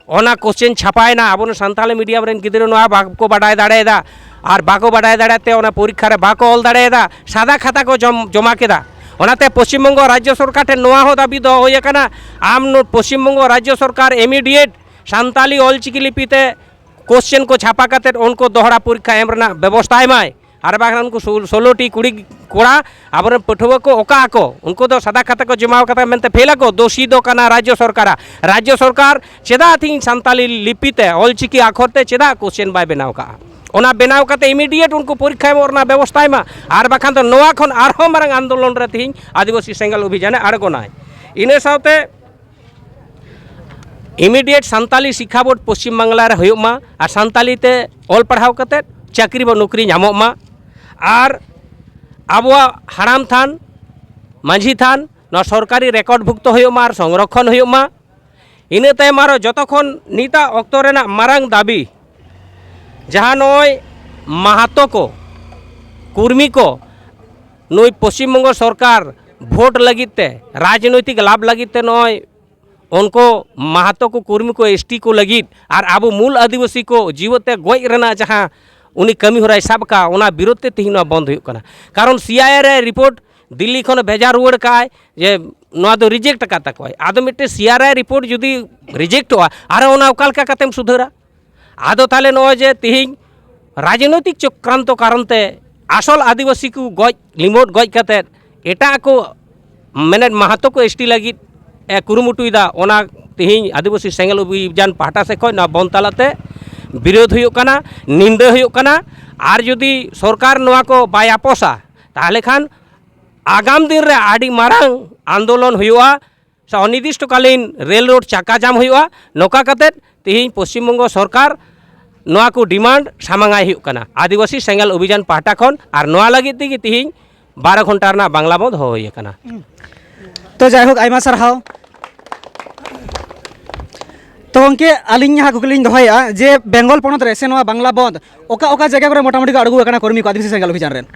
ᱚᱱᱟ ᱠᱚᱥᱪᱮᱱ ᱪᱷᱟᱯᱟᱭᱮᱱᱟ, ᱟᱵᱚᱨᱮᱱ ᱥᱟᱱᱛᱟᱞᱤ ᱢᱤᱰᱤᱭᱟᱢ ᱨᱮᱱ ᱜᱤᱫᱽᱨᱟᱹ ᱱᱚᱣᱟ ᱵᱟᱠᱚ ᱵᱟᱰᱟᱭ ᱫᱟᱲᱮᱭᱟᱫᱟ᱾ ᱟᱨ ᱵᱟᱠᱚ ᱵᱟᱰᱟᱭ ᱫᱟᱲᱮᱭᱟᱜ ᱛᱮ ᱚᱱᱟ ᱯᱚᱨᱤᱠᱠᱷᱟ ᱨᱮ ᱵᱟᱠᱚ ᱚᱞ ᱫᱟᱲᱮᱭᱟᱫᱟ, ᱥᱟᱫᱟ ᱠᱷᱟᱛᱟ ᱠᱚ ᱡᱚᱢ ᱡᱚᱢᱟ ᱠᱮᱫᱟ᱾ ᱚᱱᱟᱛᱮ ᱯᱚᱥᱪᱤᱢ ᱵᱚᱝᱜᱚ ᱨᱟᱡᱽᱡᱚ ᱥᱚᱨᱠᱟᱨ ᱴᱷᱮᱱ ᱱᱚᱣᱟ ᱦᱚᱸ ᱫᱟᱹᱵᱤ ᱫᱚᱦᱚ ᱦᱩᱭ ᱟᱠᱟᱱᱟ, ᱟᱢ ᱱᱚ-, ᱯᱚᱥᱪᱤᱢ ᱵᱚᱝᱜᱚ ᱨᱟᱡᱽᱡᱚ ᱥᱚᱨᱠᱟᱨ ᱤᱢᱤᱰᱤᱭᱮᱴ ᱥᱟᱱᱛᱟᱞᱤ ᱚᱞᱪᱤᱠᱤ ᱞᱤᱯᱤ ᱛᱮ ᱠᱳᱥᱪᱮᱱ ᱠᱚ ᱪᱷᱟᱯᱟ ᱠᱟᱛᱮᱫ ᱩᱱᱠᱩ ᱫᱚᱦᱲᱟ ᱯᱚᱨᱤᱠᱠᱷᱟ ᱮᱢ ᱨᱮᱱᱟᱜ ᱵᱮᱵᱚᱥᱛᱷᱟᱭ ᱢᱟᱭ᱾ ᱟᱨ ᱵᱟᱝᱠᱷᱟᱱ ᱩᱱᱠᱩ ᱥᱳ- ᱥᱳᱞᱳ ᱴᱤ ᱠᱩᱲᱤ ᱠᱚᱲᱟ ᱟᱵᱚᱨᱮᱱ ᱯᱟᱹᱴᱷᱩᱣᱟᱹ ᱠᱚ ᱚᱠᱟ ᱟᱠᱚ? ᱩᱱᱠᱩ ᱫᱚ ᱥᱟᱫᱟ ᱠᱷᱟᱛᱟ ᱠᱚ ᱡᱚᱢᱟ ᱠᱟᱫᱟ ᱢᱮᱱᱛᱮ ᱯᱷᱮᱞ ᱟᱠᱚ? ᱫᱳᱥᱤ ᱫᱚ ᱠᱟᱱᱟ ᱨᱟᱡᱽᱡᱚ ᱥᱚᱨᱠᱟᱨᱟᱜ᱾ ᱨᱟᱡᱽᱡᱚ ᱥᱚᱨᱠᱟᱨ ᱪᱮᱫᱟᱜ ᱛᱮᱦᱮᱧ ᱥᱟᱱᱛᱟᱞᱤ ᱞᱤᱯᱤ ᱛᱮ ᱚᱞᱪᱤᱠᱤ ᱟᱠᱷᱚᱨ ᱛᱮ ᱪᱮᱫᱟᱜ ᱠᱳᱥᱪᱮᱱ ᱵᱟᱭ ᱵᱮᱱᱟᱣ ᱠᱟᱜᱼᱟ? ᱚᱱᱟ ᱵᱮᱱᱟᱣ ᱠᱟᱛᱮ ᱤᱢᱤᱰᱤᱭᱮᱴ ᱩᱱᱠᱩ ᱯᱚᱨᱤᱠᱠᱷᱟ ᱮᱢᱚᱜ ᱨᱮᱱᱟᱜ ᱵᱮᱵᱚᱥᱛᱷᱟᱭ ᱢᱟ᱾ ᱟᱨ ᱵᱟᱠᱷᱟᱱ ᱫᱚ ᱱᱚᱣᱟ ᱠᱷᱚᱱ ᱟᱨᱦᱚᱸ ᱢᱟᱨᱟᱝ ᱟᱱᱫᱳᱞᱚᱱ ᱨᱮ ᱛᱮᱦᱮᱧ ᱟᱹᱫᱤᱵᱟᱹᱥᱤ ᱥᱮᱸᱜᱮᱞ ᱚᱵᱷᱤᱡᱟᱱᱮ ᱟᱬᱜᱚᱱᱟᱭ᱾ ᱤᱱᱟᱹ ᱥᱟᱶᱛᱮ ᱤᱢᱤᱰᱤᱭᱮᱴ ᱥᱟᱱᱛᱟᱞᱤ ᱥᱤᱠᱠᱷᱟ ᱵᱳᱨᱰ ᱯᱚᱥᱪᱤᱢ ᱵᱟᱝᱞᱟ ᱨᱮ ᱦᱩᱭᱩᱜ ᱢᱟ ᱟᱨ ᱥᱟᱱᱛᱟᱞᱤ ᱛᱮ ᱚᱞ ᱯᱟᱲᱦᱟᱣ ᱠᱟᱛᱮᱫ ᱪᱟᱹᱠᱨᱤ ᱵᱟ ᱱᱚᱠᱨᱤ ᱧᱟᱢᱚᱜ ᱢᱟ᱾ ᱟᱨ ᱟᱵᱚᱣᱟᱜ ᱦᱟᱲᱟᱢ ᱛᱷᱟᱱ, ᱢᱟᱹᱡᱷᱤ ᱛᱷᱟᱱ ᱱᱚᱣᱟ ᱥᱚᱨᱠᱟᱨᱤ ᱨᱮᱠᱚᱨᱰ ᱵᱷᱩᱠᱛᱚ ᱦᱩᱭᱩᱜ ᱢᱟ ᱟᱨ ᱥᱚᱝᱨᱚᱠᱠᱷᱚᱱ ᱦᱩᱭᱩᱜ ᱢᱟ᱾ ᱤᱱᱟᱹ ᱛᱟᱭᱚᱢ ᱟᱨᱚ ᱡᱚᱛᱚ ᱠᱷᱚᱱ ᱱᱤᱛᱟᱜ ᱚᱠᱛᱚ ᱨᱮᱱᱟᱜ ᱢᱟᱨᱟᱝ ᱫᱟᱹᱵᱤ, ᱡᱟᱦᱟᱸ ᱱᱚᱜᱼᱚᱭ ᱢᱟᱦᱟᱛᱚ ᱠᱚ, ᱠᱩᱨᱢᱤ ᱠᱚ, ᱱᱩᱭ ᱯᱚᱥᱪᱤᱢ ᱵᱚᱝᱜᱚ ᱥᱚᱨᱠᱟᱨ ᱵᱷᱳᱴ ᱞᱟᱹᱜᱤᱫ ᱛᱮ, ᱨᱟᱡᱽᱱᱳᱭᱛᱤᱠ ᱞᱟᱵᱷ ᱞᱟᱹᱜᱤᱫ ᱛᱮ ᱱᱚᱜᱼᱚᱭ ᱩᱱᱠᱩ ᱢᱟᱦᱟᱛᱚ ᱠᱚ, ᱠᱩᱨᱢᱤ ᱠᱚ, ᱮᱥ ᱴᱤ ᱠᱚ ᱞᱟᱹᱜᱤᱫ ᱟᱨ ᱟᱵᱚ ᱢᱩᱞ ᱟᱹᱫᱤᱵᱟᱹᱥᱤ ᱠᱚ ᱡᱤᱣᱮᱫ ᱛᱮ ᱜᱚᱡ ᱨᱮᱱᱟᱜ ᱡᱟᱦᱟᱸ ᱩᱱᱤ ᱠᱟᱹᱢᱤ ᱦᱚᱨᱟᱭ ᱥᱟᱵ ᱟᱠᱟᱫᱼᱟ, ᱚᱱᱟ ᱵᱤᱨᱳᱫᱷ ᱛᱮ ᱛᱮᱦᱮᱧ ᱱᱚᱣᱟ ᱵᱚᱱᱫ ᱦᱩᱭᱩᱜ ᱠᱟᱱᱟ᱾ ᱠᱟᱨᱚᱱ ᱥᱤ ᱟᱭ ᱮ ᱨᱮ ᱨᱤᱯᱳᱨᱴ ᱫᱤᱞᱞᱤ ᱠᱷᱚᱱ ᱵᱷᱮᱡᱟ ᱨᱩᱣᱟᱹᱲ ᱠᱟᱜᱼᱟᱭ ᱡᱮ ᱱᱚᱣᱟ ᱫᱚ ᱨᱤᱡᱮᱠᱴ ᱟᱠᱟᱫ ᱛᱟᱠᱚᱣᱟᱭ᱾ ᱟᱫᱚ ᱢᱤᱫᱴᱮᱱ ᱥᱤ ᱟᱭ ᱮ ᱨᱮ ᱨᱤᱯᱳᱨᱴ ᱡᱩᱫᱤ ᱨᱤᱡᱮᱠᱴᱚᱜᱼᱟ, ᱟᱨᱚ ᱚᱱᱟ ᱚᱠᱟ ᱞᱮᱠᱟ ᱠᱟᱛᱮᱢ ᱥᱩᱫᱷᱟᱹᱨᱟ? ᱟᱫᱚ ᱛᱟᱦᱚᱞᱮ ᱱᱚᱜᱼᱚᱭ ᱡᱮ ᱛᱮᱦᱮᱧ ᱨᱟᱡᱽᱱᱳᱭᱛᱤᱠ ᱪᱚᱠᱨᱟᱱᱛᱚ ᱠᱟᱨᱚᱱ ᱛᱮ ᱟᱥᱚᱞ ᱟᱹᱫᱤᱵᱟᱹᱥᱤ ᱠᱚ ᱜᱚᱡ, ᱞᱤᱢᱳᱴ ᱜᱚᱡ ᱠᱟᱛᱮᱫ ᱮᱴᱟᱜ ᱠᱚ ᱢᱮᱱᱮᱫ ᱢᱟᱦᱟᱛᱚ ᱠᱚ ᱮᱥ ᱴᱤ ᱞᱟᱹᱜᱤᱫ ᱮ ᱠᱩᱨᱩᱢᱩᱴᱩᱭᱮᱫᱟ, ᱚᱱᱟ ᱛᱮᱦᱮᱧ ᱟᱹᱫᱤᱵᱟᱹᱥᱤ ᱥᱮᱸᱜᱮᱞ ᱚᱵᱷᱤᱡᱟᱱ ᱯᱟᱦᱴᱟ ᱥᱮᱫ ᱠᱷᱚᱱ ᱱᱚᱣᱟ ᱵᱚᱱᱫ ᱛᱟᱞᱟᱛᱮ ᱵᱤᱨᱳᱫᱷ ᱦᱩᱭᱩᱜ ᱠᱟᱱᱟ, ᱱᱤᱱᱫᱟᱹ ᱦᱩᱭᱩᱜ ᱠᱟᱱᱟ᱾ ᱟᱨ ᱡᱩᱫᱤ ᱥᱚᱨᱠᱟᱨ ᱱᱚᱣᱟ ᱠᱚ ᱵᱟᱭ ᱟᱯᱚᱥᱟ, ᱛᱟᱦᱚᱞᱮ ᱠᱷᱟᱱ ᱟᱜᱟᱢ ᱫᱤᱱ ᱨᱮ ᱟᱹᱰᱤ ᱢᱟᱨᱟᱝ ᱟᱱᱫᱳᱞᱚᱱ ᱦᱩᱭᱩᱜᱼᱟ᱾ ᱥᱮ ᱚᱱᱤᱨᱫᱤᱥᱴᱚᱠᱟᱞᱤᱱ ᱨᱮᱞ ᱨᱳᱰ ᱪᱟᱠᱟ ᱡᱟᱢ ᱦᱩᱭᱩᱜᱼᱟ᱾ ᱱᱚᱝᱠᱟ ᱠᱟᱛᱮᱫ ᱛᱮᱦᱮᱧ ᱯᱚᱥᱪᱤᱢ ᱵᱚᱝᱜᱚ ᱥᱚᱨᱠᱟᱨ ᱱᱚᱣᱟ ᱠᱚ ᱰᱤᱢᱟᱱᱰ ᱥᱟᱢᱟᱝᱟᱭ ᱦᱩᱭᱩᱜ ᱠᱟᱱᱟ ᱟᱹᱫᱤᱵᱟᱹᱥᱤ ᱥᱮᱸᱜᱮᱞ ᱚᱵᱷᱤᱡᱟᱱ ᱯᱟᱦᱴᱟ ᱠᱷᱚᱱ, ᱟᱨ ᱱᱚᱣᱟ ᱞᱟᱹᱜᱤᱫ ᱛᱮᱜᱮ ᱛᱮᱦᱮᱧ ᱵᱟᱨᱚ ᱜᱷᱚᱱᱴᱟ ᱨᱮᱱᱟᱜ ᱵᱟᱝᱞᱟ ᱵᱚᱱᱫᱷ ᱦᱚᱦᱚ ᱦᱩᱭ ᱟᱠᱟᱱᱟ᱾ ᱛᱚ ᱡᱟᱭᱦᱳᱠ, ᱟᱭᱢᱟ ᱥᱟᱨᱦᱟᱣ᱾ ᱛᱚ ᱜᱚᱢᱠᱮ, ᱟᱹᱞᱤᱧ ᱡᱟᱦᱟᱸ ᱠᱩᱠᱞᱤ ᱞᱤᱧ ᱫᱚᱦᱚᱭᱮᱫᱼᱟ ᱡᱮ ᱵᱮᱝᱜᱚᱞ ᱯᱚᱱᱚᱛ ᱨᱮ ᱥᱮ ᱱᱚᱣᱟ ᱵᱟᱝᱞᱟ ᱵᱚᱱᱫᱷ ᱚᱠᱟ ᱚᱠᱟ ᱡᱟᱭᱜᱟ ᱠᱚᱨᱮ ᱢᱚᱴᱟᱢᱩᱴᱤ ᱠᱚ ᱟᱬᱜᱚ ᱟᱠᱟᱱᱟ ᱠᱚᱨᱢᱤ ᱠᱚ ᱟᱹᱫᱤᱵᱟᱹᱥᱤ ᱥᱮᱸᱜᱮᱞ ᱚᱵᱷᱤᱡᱟᱱ ᱨᱮᱱ?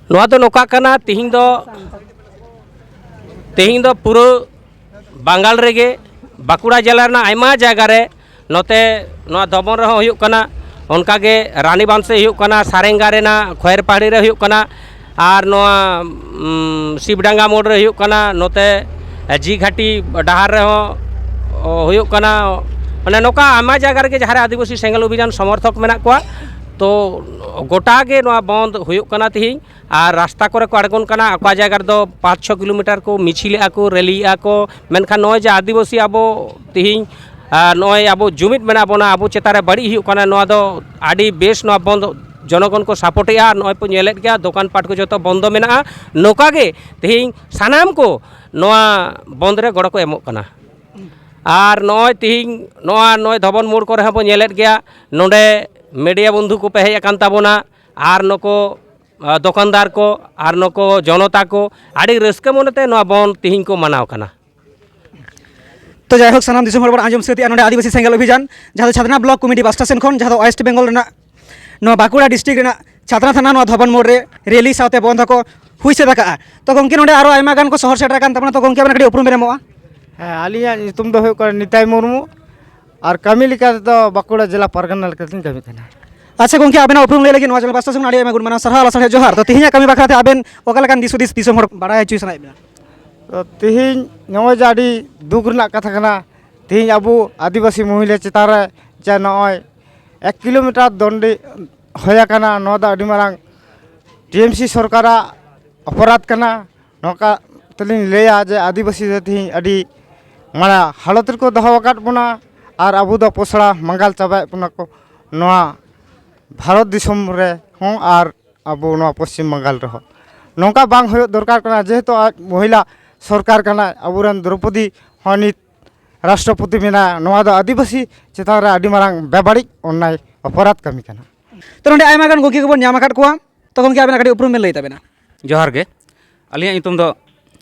ᱱᱚᱣᱟ ᱫᱚ ᱱᱚᱝᱠᱟ ᱠᱟᱱᱟ, ᱛᱤᱦᱤᱧ ᱫᱚ ᱛᱤᱦᱤᱧ ᱫᱚ ᱯᱩᱨᱟᱹ ᱵᱟᱝᱜᱟᱞ ᱨᱮᱜᱮ, ᱵᱟᱸᱠᱩᱲᱟ ᱡᱮᱞᱟ ᱨᱮᱱᱟᱜ ᱟᱭᱢᱟ ᱡᱟᱭᱜᱟ ᱨᱮ, ᱱᱚᱛᱮ ᱱᱚᱣᱟ ᱫᱚᱢᱚᱱ ᱨᱮᱦᱚᱸ ᱦᱩᱭᱩᱜ ᱠᱟᱱᱟ, ᱚᱱᱠᱟᱜᱮ ᱨᱟᱱᱤᱵᱟᱸᱫᱷ ᱥᱮᱫ ᱦᱩᱭᱩᱜ ᱠᱟᱱᱟ, ᱥᱟᱨᱮᱝᱜᱟ ᱨᱮᱱᱟᱜ ᱠᱷᱚᱭᱮᱨᱯᱟᱦᱟᱲᱤ ᱨᱮ ᱦᱩᱭᱩᱜ ᱠᱟᱱᱟ, ᱟᱨ ᱱᱚᱣᱟ ᱩᱢ, ᱥᱤᱵᱰᱟᱸᱜᱟ ᱢᱳᱲ ᱨᱮ ᱦᱩᱭᱩᱜ ᱠᱟᱱᱟ, ᱱᱚᱛᱮ ᱡᱤ ᱜᱷᱟᱴᱤ ᱰᱟᱦᱟᱨ ᱨᱮᱦᱚᱸ ᱦᱩᱭᱩᱜ ᱠᱟᱱᱟ, ᱢᱟᱱᱮ ᱱᱚᱝᱠᱟ ᱟᱭᱢᱟ ᱡᱟᱭᱜᱟ ᱨᱮᱜᱮ ᱡᱟᱦᱟᱸ ᱨᱮ ᱟᱹᱫᱤᱵᱟᱹᱥᱤ ᱥᱮᱸᱜᱮᱞ ᱚᱵᱷᱤᱡᱟᱱ ᱥᱚᱢᱚᱨᱛᱷᱚᱠ ᱢᱮᱱᱟᱜ ᱠᱚᱣᱟ, ᱛᱚ ᱜᱚᱴᱟ ᱜᱮ ᱱᱚᱣᱟ ᱵᱚᱱᱫ ᱦᱩᱭᱩᱜ ᱠᱟᱱᱟ ᱛᱤᱦᱤᱧ᱾ ᱟᱨ ᱨᱟᱥᱛᱟ ᱠᱚᱨᱮ ᱠᱚ ᱟᱬᱜᱚᱱ ᱠᱟᱱᱟ, ᱚᱠᱟ ᱡᱟᱭᱜᱟ ᱨᱮᱫᱚ ᱯᱟᱸᱪ ᱪᱷᱚ ᱠᱤᱞᱳᱢᱤᱴᱟᱨ ᱠᱚ ᱢᱤᱪᱷᱤᱞᱮᱜᱼᱟ ᱠᱚ, ᱨᱮᱞᱤᱭᱮᱜᱼᱟ ᱠᱚ, ᱢᱮᱱᱠᱷᱟᱱ ᱱᱚᱜᱼᱚᱭ ᱡᱮ ᱟᱹᱫᱤᱵᱟᱹᱥᱤ ᱟᱵᱚ ᱛᱤᱦᱤᱧ, ᱟᱨ ᱱᱚᱜᱼᱚᱭ ᱟᱵᱚ ᱡᱩᱢᱤᱫ ᱢᱮᱱᱟᱜ ᱵᱚᱱᱟ, ᱟᱵᱚ ᱪᱮᱛᱟᱱ ᱨᱮ ᱵᱟᱹᱲᱤᱡ ᱦᱩᱭᱩᱜ ᱠᱟᱱᱟ, ᱱᱚᱣᱟ ᱫᱚ ᱟᱹᱰᱤ ᱵᱮᱥ, ᱱᱚᱣᱟ ᱵᱚᱱᱫ ᱡᱚᱱᱚᱜᱚᱱ ᱠᱚ ᱥᱟᱯᱳᱨᱴᱮᱜᱼᱟ᱾ ᱟᱨ ᱱᱚᱜᱼᱚᱭ ᱯᱮ ᱧᱮᱞᱮᱫ ᱜᱮᱭᱟ, ᱫᱚᱠᱟᱱ ᱯᱟᱴ ᱠᱚ ᱡᱚᱛᱚ ᱵᱚᱱᱫᱚ ᱢᱮᱱᱟᱜᱼᱟ᱾ ᱱᱚᱝᱠᱟ ᱜᱮ ᱛᱤᱦᱤᱧ ᱥᱟᱱᱟᱢ ᱠᱚ ᱱᱚᱣᱟ ᱵᱚᱱᱫ ᱨᱮ ᱜᱚᱲᱚ ᱠᱚ ᱮᱢᱚᱜ ᱠᱟᱱᱟ᱾ ᱟᱨ ᱱᱚᱜᱼᱚᱭ ᱛᱤᱦᱤᱧ ᱱᱚᱣᱟ ᱱᱚᱜᱼᱚᱭ ᱫᱷᱚᱵᱚᱱ ᱢᱳᱲ ᱠᱚᱨᱮ ᱦᱚᱸ ᱵᱚᱱ ᱧᱮᱞᱮᱫ ᱜᱮᱭᱟ, ᱱᱚᱰᱮ ᱢᱤᱰᱤᱭᱟ ᱵᱚᱱᱫᱷᱩ ᱠᱚᱯᱮ ᱦᱮᱡ ᱟᱠᱟᱱ ᱛᱟᱵᱚᱱᱟ, ᱟᱨ ᱱᱩᱠᱩ, ᱟ, ᱫᱚᱠᱟᱱᱫᱟᱨ ᱠᱚ, ᱟᱨ ᱱᱩᱠᱩ ᱡᱚᱱᱚᱛᱟ ᱠᱚ ᱟᱹᱰᱤ ᱨᱟᱹᱥᱠᱟᱹ ᱢᱚᱱᱮᱛᱮ ᱱᱚᱣᱟ ᱵᱚᱱ ᱛᱤᱦᱤᱧ ᱠᱚ ᱢᱟᱱᱟᱣ ᱠᱟᱱᱟ᱾ ᱛᱚ ᱡᱟᱭᱦᱳᱠ, ᱥᱟᱱᱟᱢ ᱫᱤᱥᱚᱢ ᱦᱚᱲ ᱵᱚᱱ ᱟᱸᱡᱚᱢ ᱥᱟᱹᱛ ᱮᱜᱼᱟ ᱱᱚᱰᱮ ᱟᱹᱫᱤᱵᱟᱹᱥᱤ ᱥᱮᱸᱜᱮᱞ ᱚᱵᱷᱤᱡᱟᱱ, ᱡᱟᱦᱟᱸ ᱫᱚ ᱪᱷᱟᱛᱱᱟ ᱵᱞᱚᱠ ᱠᱚᱢᱤᱴᱤ ᱯᱟᱥᱴᱟ ᱥᱮᱱ ᱠᱷᱚᱱ, ᱡᱟᱦᱟᱸ ᱫᱚ ᱳᱭᱮᱥᱴ ᱵᱮᱝᱜᱚᱞ ᱨᱮᱱᱟᱜ ᱱᱚᱣᱟ ᱵᱟᱸᱠᱩᱲᱟ ᱰᱤᱥᱴᱨᱤᱠᱴ ᱨᱮᱱᱟᱜ ᱪᱷᱟᱛᱱᱟ ᱛᱷᱟᱱᱟ ᱱᱚᱣᱟ ᱫᱷᱚᱵᱚᱱ ᱢᱳᱲ ᱨᱮ ᱨᱮᱞᱤ ᱥᱟᱶᱛᱮ ᱵᱚᱱᱫᱷ ᱦᱚᱸᱠᱚ ᱦᱩᱭ ᱥᱟᱹᱛ ᱟᱠᱟᱜᱼᱟ᱾ ᱛᱚ ᱜᱚᱢᱠᱮ, ᱱᱚᱰᱮ ᱟᱨᱚ ᱟᱭᱢᱟ ᱜᱟᱱ ᱠᱚ ᱥᱚᱦᱚᱨ ᱥᱮᱴᱮᱨ ᱟᱠᱟᱱ ᱛᱟᱵᱚᱱᱟ᱾ ᱛᱚ ᱜᱚᱢᱠᱮ, ᱟᱵᱮᱱᱟᱜ ᱠᱟᱹᱴᱤᱡ ᱩᱯᱨᱩᱢ ᱵᱮᱱ ᱮᱢᱚᱜᱼᱟ? ᱦᱮᱸ, ᱟᱹᱞᱤᱧᱟᱜ ᱧᱩᱛᱩᱢ ᱫᱚ ᱦᱩᱭᱩᱜ ᱠᱟᱱᱟ ᱱᱤᱛᱟᱭ ᱢᱩᱨᱢᱩ, ᱟᱨ ᱠᱟᱹᱢᱤ ᱞᱮᱠᱟ ᱛᱮᱫᱚ ᱵᱟᱸᱠᱩᱲᱟ ᱡᱮᱞᱟ ᱯᱟᱨᱜᱟᱱᱟ ᱞᱮᱠᱟᱛᱤᱧ ᱠᱟᱹᱢᱤ ᱠᱟᱱᱟ᱾ ᱟᱪᱪᱷᱟ ᱜᱚᱢᱠᱮ, ᱟᱵᱮᱱᱟᱜ ᱩᱯᱨᱩᱢ ᱞᱟᱹᱭ ᱞᱟᱹᱜᱤᱫ ᱱᱚᱣᱟ ᱪᱮᱱᱮᱞ ᱯᱟᱥᱴᱟ ᱥᱮᱱ ᱠᱷᱚᱱ ᱟᱹᱰᱤ ᱟᱭᱢᱟ ᱜᱩᱱ ᱢᱟᱱᱟᱣ ᱥᱟᱨᱦᱟᱣ ᱞᱟᱥᱟᱲᱦᱮᱫ ᱡᱚᱦᱟᱨ᱾ ᱛᱚ ᱛᱮᱦᱮᱧᱟᱜ ᱠᱟᱹᱢᱤ ᱵᱟᱠᱷᱨᱟ ᱛᱮ ᱟᱵᱮᱱ ᱚᱠᱟ ᱞᱮᱠᱟᱱ ᱫᱤᱥ ᱦᱩᱫᱤᱥ ᱫᱤᱥᱚᱢ ᱦᱚᱲ ᱵᱟᱲᱟᱭ ᱦᱚᱪᱚ ᱥᱟᱱᱟᱭᱮᱫ ᱵᱮᱱᱟ? ᱛᱚ ᱛᱮᱦᱮᱧ ᱱᱚᱜᱼᱚᱭ ᱡᱮ ᱟᱹᱰᱤ ᱫᱩᱠ ᱨᱮᱱᱟᱜ ᱠᱟᱛᱷᱟ ᱠᱟᱱᱟ, ᱛᱮᱦᱮᱧ ᱟᱵᱚ ᱟᱹᱫᱤᱵᱟᱹᱥᱤ ᱢᱚᱦᱤᱞᱟ ᱪᱮᱛᱟᱱ ᱨᱮ ᱡᱮ ᱱᱚᱜᱼᱚᱭ ᱮᱠ ᱠᱤᱞᱳᱢᱤᱴᱟᱨ ᱫᱚᱱᱰᱤ ᱦᱩᱭ ᱟᱠᱟᱱᱟ, ᱱᱚᱣᱟ ᱫᱚ ᱟᱹᱰᱤ ᱢᱟᱨᱟᱝ ᱴᱤ ᱮᱢ ᱥᱤ ᱥᱚᱨᱠᱟᱨᱟᱜ ᱚᱯᱚᱨᱟᱫᱷ ᱠᱟᱱᱟ᱾ ᱱᱚᱝᱠᱟ ᱛᱮᱞᱤᱧ ᱞᱟᱹᱭᱟ ᱡᱮ ᱟᱹᱫᱤᱵᱟᱹᱥᱤ ᱫᱚ ᱛᱮᱦᱮᱧ ᱟᱹᱰᱤ ᱢᱟᱱᱮ ᱦᱟᱞᱚᱛ ᱨᱮᱠᱚ ᱫᱚᱦᱚ ᱟᱠᱟᱫ ᱵᱚᱱᱟ, ᱟᱨ ᱟᱵᱚ ᱫᱚ ᱯᱚᱥᱲᱟ ᱢᱟᱸᱜᱟᱞ ᱪᱟᱵᱟᱭᱮᱫ ᱵᱚᱱᱟ ᱠᱚ ᱱᱚᱣᱟ ᱵᱷᱟᱨᱚᱛ ᱫᱤᱥᱚᱢ ᱨᱮᱦᱚᱸ ᱟᱨ ᱟᱵᱚ ᱱᱚᱣᱟ ᱯᱚᱥᱪᱤᱢ ᱵᱟᱝᱜᱟᱞ ᱨᱮᱦᱚᱸ᱾ ᱱᱚᱝᱠᱟ ᱵᱟᱝ ᱦᱩᱭᱩᱜ ᱫᱚᱨᱠᱟᱨ ᱠᱟᱱᱟ, ᱡᱮᱦᱮᱛᱩ ᱟᱡ ᱢᱚᱦᱤᱞᱟ ᱥᱚᱨᱠᱟᱨ ᱠᱟᱱᱟᱭ, ᱟᱵᱚᱨᱮᱱ ᱫᱨᱚᱯᱚᱫᱤ ᱦᱚᱸ ᱱᱤᱛ ᱨᱟᱥᱴᱨᱚᱯᱚᱛᱤ ᱢᱮᱱᱟᱭᱟ᱾ ᱱᱚᱣᱟ ᱫᱚ ᱟᱹᱫᱤᱵᱟᱹᱥᱤ ᱪᱮᱛᱟᱱ ᱨᱮ ᱟᱹᱰᱤ ᱢᱟᱨᱟᱝ ᱵᱮᱵᱟᱹᱲᱤᱡ ᱚᱱᱱᱟᱭ ᱚᱯᱚᱨᱟᱫᱷ ᱠᱟᱹᱢᱤ ᱠᱟᱱᱟ᱾ ᱛᱚ ᱱᱚᱰᱮ ᱟᱭᱢᱟ ᱜᱟᱱ ᱜᱚᱢᱠᱮ ᱠᱚᱵᱚᱱ ᱧᱟᱢ ᱟᱠᱟᱫ ᱠᱚᱣᱟ᱾ ᱛᱚ ᱜᱚᱢᱠᱮ, ᱟᱵᱮᱱᱟᱜ ᱠᱟᱹᱴᱤᱡ ᱩᱯᱨᱩᱢ ᱵᱮᱱ ᱞᱟᱹᱭ ᱛᱟᱵᱮᱱᱟ? ᱡᱚᱦᱟᱨ ᱜᱮ, ᱟᱹᱞᱤᱧᱟᱜ ᱧᱩᱛᱩᱢ ᱫᱚ